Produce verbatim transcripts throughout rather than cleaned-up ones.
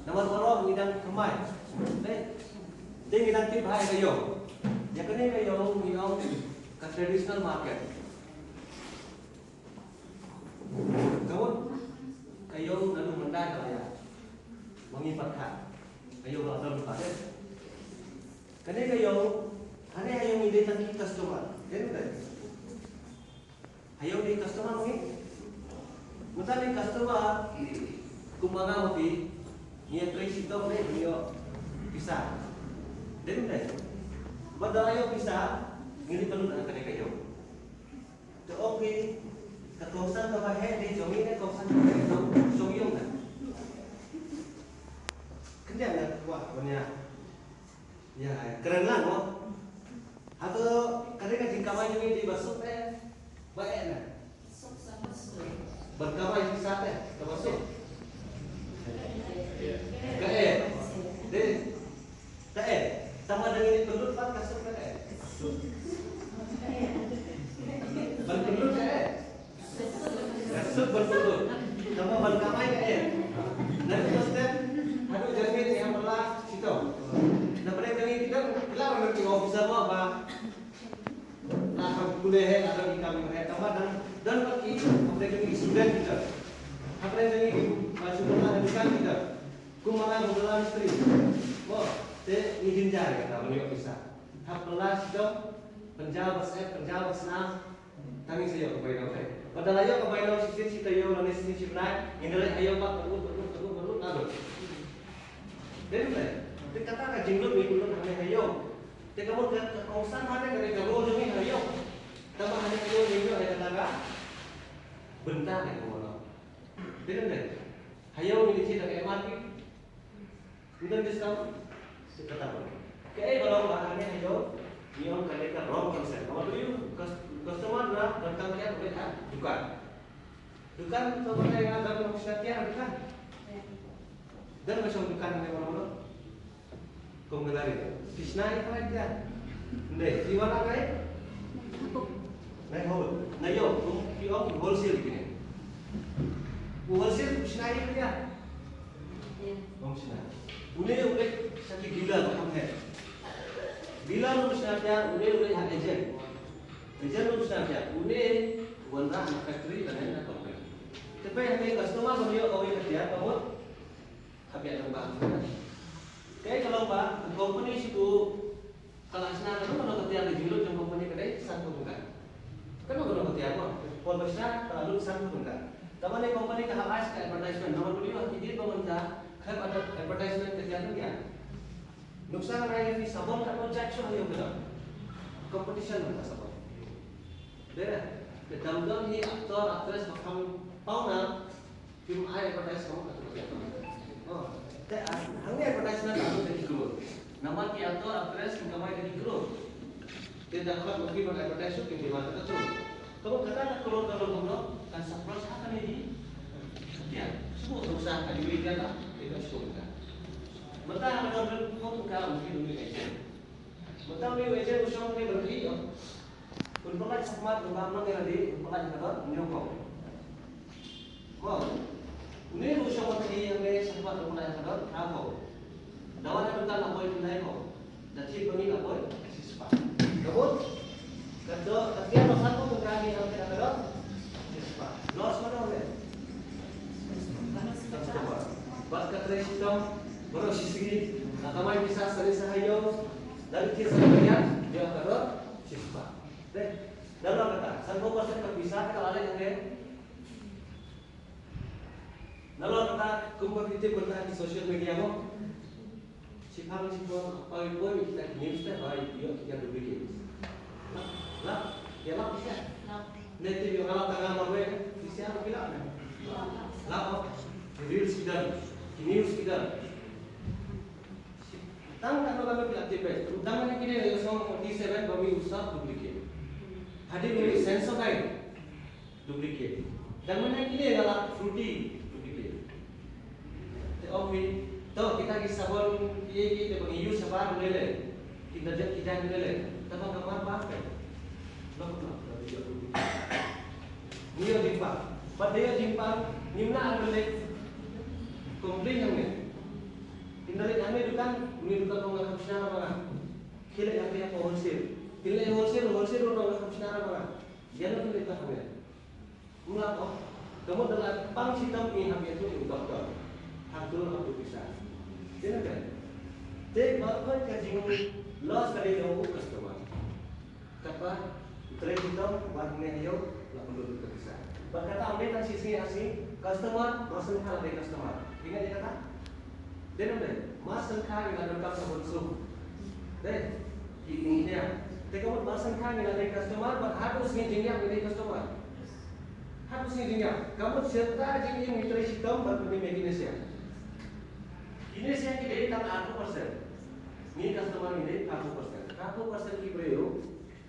Namar baroh ngi dang thymmai. Dei. Te ngi dang tip bha ïa ka ïew. Ïa kane ka ïew ngi ong ka traditional market. Ka mut ka ïew naduh mynta ka la ïa. Ma ngi pat kha. Ka ïew la don pat. Kane ka ïew, kane ka ïew ngi dei tang ki customer. Dei ne em? Ha ïew dei customer ngi. Mynta dei customer, kumba nga ma phi, ngi ïatrei shitom ne ngi ïoh pisa. Dei ne em? Bad da la ïoh pisa, ngi dei pynlut ha kane ka ïew. Te ong phi, ka kongsan kaba heh dei jong ngi ne kongsan kaba heh jong, jong ïew na. Khyndiat nga kwah ban ïa Ïa, kren lang mo. Hato ka dei ka jingkamai jong ngi dei ba suk te ba eh na? Ban kamai pisa te kaba suk. Ka eh. Dei. Ka eh. Tangba dang ngi pynlut pat ka suk ka eh. Ban pynlut ka eh. Ka suk ban pynlut. Tangba ban kamai ka eh. Naduh step haduh janmiet ïa pala shitom. Na pdeng jong ngi ki don, ki la wan ki officer mo ba la kham pule he, la don ki kam he, tangba don, don pat ki, ha pdeng jong ngi ki student ki don. Ha pdeng jong ngi ki ba shu don ha dukan ki don. Kum ma nga kum ma nga mistri. Mo, te ngi jynjar kata ban ïoh pisa. Hap pynlah shitom, pynjaw ba sep, pynjaw ba snam. Tang ngi sa ïoh ka bainong, eh. Bad da la ïoh ka bainong shisien shi taïew lane shisien shi bnai, ngin da leit ha ïew pat pynlut, pynlut, pynlut, pynlut, pynlut. Dei ne em? Te kata ka jinglut ngi pynlut hangne ha ïew. Te ka mut ka, ka kongsan hangne ka dei ka role jong ngi ha ïew. Tangba hangne ha ïew ngi ïoh ïa kata ka bynta ne ka mano. Dei ne em? Ha ïew ngi dei shi da ka M R P. Ngi don discount. Te kata ba. Kaei ba long ba hangne ha ïew ngi ong ka dei ka wrong concept. Namar ba ïoh cus-, customer na donkam kiar ba leit ha dukan. Dukan to ba dei nga don ba shna tiar dukan. Don ba shong dukan hangne ba long. Kum ka lari. Phi shna ïa ka tiar. Nde, phi wan nai. Nai hol. Nai ïoh, kum phi ong wholesale kine. U wholesale u shna ïa ka tiar. Bym shna. Une u leit sha ki dealer ba kham heh. Dealer um shna tiar, une u leit ha agent. Agent um shna tiar, une u wanrah na factory lane na company. Te peit hangne customer ba ïoh kawei ka tiar, ka mut hap ïa dang ba. Kaei ka long ba, ka company shi ku Ka la shna kano kano ka tiar, ka jinglut jong company ka dei sanphew tyngka. Kano kano ka tiar mo, por ba shna ka la lut sanphew tyngka. Tangba ne company ka hap ai sa ka advertisement, namar ba ïoh ha ki dien ba mynta khlem adver-, advertisement ka tiar ka tiar. Nuksa nga ai ïa phi sabon katno jait shuh ha ïew ka dang. Competition mynta sabon. Dei re, ka dang don hi actor actress ba kham pawnam. Phim ai advertise ka mut atu ka tiar. Oh, te, ah, hangne advertisement atu da ki crore. Namar ki actor actress kin kamai da ki crore. Te da khot ma ki ban advertise shuh kin demand da ka crore. Ka mut kata ka crore ka long kumno, kan surplus ha kane hi. Tiar. Shu nuksa ha iwei tiar la, te ka shu ka. Mynta ha ka don rit phew tyngka ma ki dang ïoh agent. Mynta ïoh agent u shong ne ban ri. Un pynlait shakhmat, un bam nang ïa lade, un pynlait ha ka dor, hynñiew kong. Mo. Une u shong ban ri hangne shakhmat, un pynlait ha ka dor, phra kong. Da wan ha dukan la poi khyndai kong. Da thied ba mih la poi shispah. Ka mut? Ka dor, ka tiar ba sanphew tyngka ngi ïoh ha ka dor shispah. Loss mano ne? Bad ka trei shitom baroh shi sngi, la kamai pisa sa leit sa ha ïew, la leit thied sa ha ïew, ïoh ha ka dor shispah. Dei, nalor kata, sanphew percent ka pisa ka la leit hangne. Nalor kata, kumba phi tip mynta ki social media mo. Shiphang shipor, poi poi kita ki news te, ba ïoh kita duplicate. Lap, lap, ïa lap pisa. Ne tip ïoh ka lap tang marwei, pisa lap pisa ne. Lap, oh, ki reels ki don, ki news ki don. Tang katno katno phi la tip beit. Tang ne kine ïa song forty seven ba mi u sap duplicate. Hadien u Sensodyne duplicate. Tang ne kine ïa la Fruity duplicate. Te ong phi, to kita ki sabon ki ki te ba ngi use shabar ne le. Ki da jat ki jan ne le. Tang ba ka mar ba pe. Ngi ïoh jingpang. Bad ïoh jingpang, ngim lah ban leh complain hangne. Kan, uni dukan ong nga kham shna ra ma nga. Khie leit ïa phi ha wholesale. Khie leit wholesale, wholesale ruh ong nga kham shna ra ma nga. Ïa no phi leit tang hangne? Mla ko. Ka mut da la pang shitom i hap ïathuh ïa u doktor. Hangto hap ïathuh pisa. Te na ka, te baroh ka jing loss ka dei da u customer. Katba u trei shitom, wan hangne ha ïew, la pynlut ka pisa. Bad kata ym dei tang shi sngi ar sngi, customer, mar shen kha la dei customer. Ingat ïa kata? Dei ne ym dei? Mar shen kha ngi la donkam sabon sum. Dei? Ki engineer. Te ka mut mar shen kha ngi la dei customer, bad haduh sngi jingïap ngi dei customer. Haduh sngi jingïap. Ka mut shata jingim ngi trei shitom bad pynim ïa ki nongshna. Ki nongshna ki dei tang arphew percent. Ngi customer ngi dei arphew percent. Arphew percent ki briew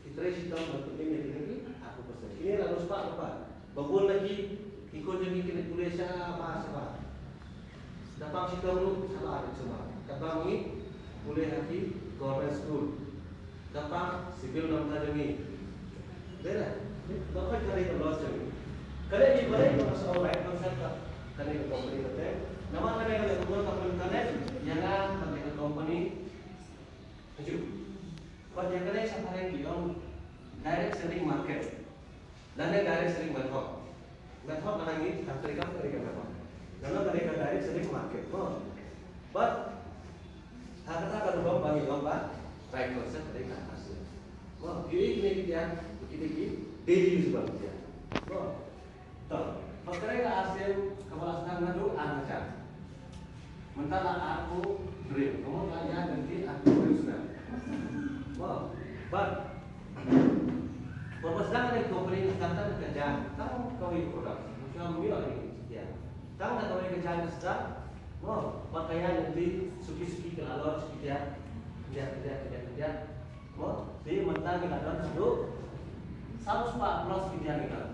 ki trei shitom bad pynim ïa kine ki arphew percent. Kine la lut spah lypa. Ba bun na ki, ki khun jong ngi ki leit pule shabar shabar. Da pang shitom ruh shabar ruh shabar. Katba ngi pule ha ki government school. Da pang civil na bynta jong ngi. Dei la. Ba pang ka dei ka loss jong ngi. Ka dei ngi balei ba nga sa ong right concept ka, kane ka company kata. Namar kane ka dei ka company kata. Ïa nga kane ka company. Haju. Bad ïa kane sa phareng ki ong direct selling market. Lane direct selling method. Method lane ngi tang tari kam tari kam method. Lane tari kam direct selling market. Mo. Bad ha kata ka rukom ba ngi ong ba right concept tari kam hasil. Mo. Ïa kine ki ïa kine ki daily use ba ngi ïa. Mo. To, ba kane ka ar sien kaba la sdang naduh ar hajar. Mynta la arphew hynriew, ka mut la ïaid lynti arphew hynriew snem. Mo, bad ba sdang ne company ka sdang tang ka jaiñ, tang kawei product. Ka mut ïa kane ka jaiñ. Tang da kawei ka jaiñ ka sdang. Mo, bad ka ïaid lynti suki suki ka la launch ki ïa. Ïa, ïa, ïa, ïa. Mo, te mynta ngi la don haduh saw spah plus ki ïa ngi don.